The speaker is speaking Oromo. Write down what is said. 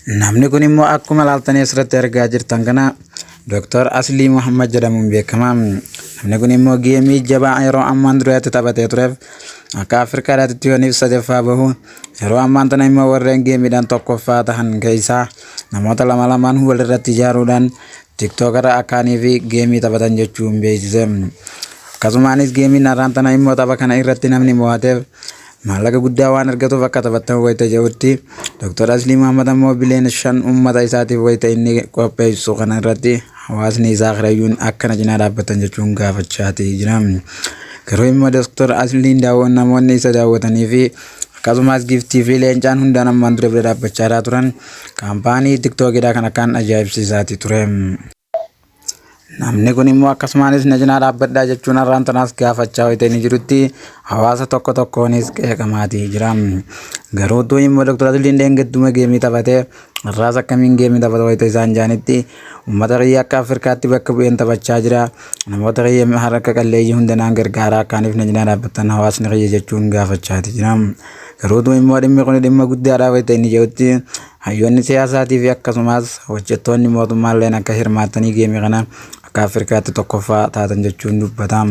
Namni kun immoo akkuma laaltanii asirratti argaa jirtan kana Dr. Aslii Muhammad jedhamuun beekama. Namni kun immoo geemii jabaa yeroo ammaan duraatti taphatee tureef akka Afrikaadhaatti yooniif sadaffaa bahu, yeroo ammaan tana immoo warreen geemiidhaan tokkoffaa tahan keessaa namoota lama lamaan walirratti ijaaruudhaan tiktookara akkaanii fi geemii taphatan jechuun beeksise. Akkasumaanis geemiin har'aan tana immoo tapha kana irratti namni mo'ateef maallaqa guddaa waan argatuuf akka taphattan wayita jedhutti, Dr. Aslii Muhammad ammoo biliyoona 5 uummata isaatiif wayita inni qopheessu kana irratti hawaasni isaa kirayyuun akkana cinaa dhaabbatan jechuun gaafachaatii jira. Garuu immoo Dr. Asliin daawwan namoonni isa daawwatanii fi akkasumas giftii fi leencaan hundaan ammaan dura bira dhaabbachaa turan kaampaanii tiktookiidhaa kan akkaan ajaa'ibsiisaati ture. Namni kun immoo akkasumaanis na cinaa dhaabbadhaa jechuun har'aan tanaas gaafachaa wayita inni jirutti hawaasa tokko tokkoonis qeeqamaatii jira. Garuu utuu immoo Dr. Asliin dheengadduma geemii taphatee har'aas akkamiin geemii taphata wayita isaan jaanitti, uummata kiyya akka Afrikaatti bakka bu'een taphachaa jira. Namoota kiyya harka qalleeyyii hunda naan gargaaraa, akkaaniif na cinaa dhaabbattan hawaasni kiyya jechuun gaafachaati jira. Garuu utuu immoo dhimmi kun dhimma guddaadha wayita inni jedhutti, hayyoonni siyaasaatii fi akkasumas hojjettoonni mootummaalleen akka hirmaatanii geemii kana akka Afrikaatti tokkoffaa taatan jechuun dubbata.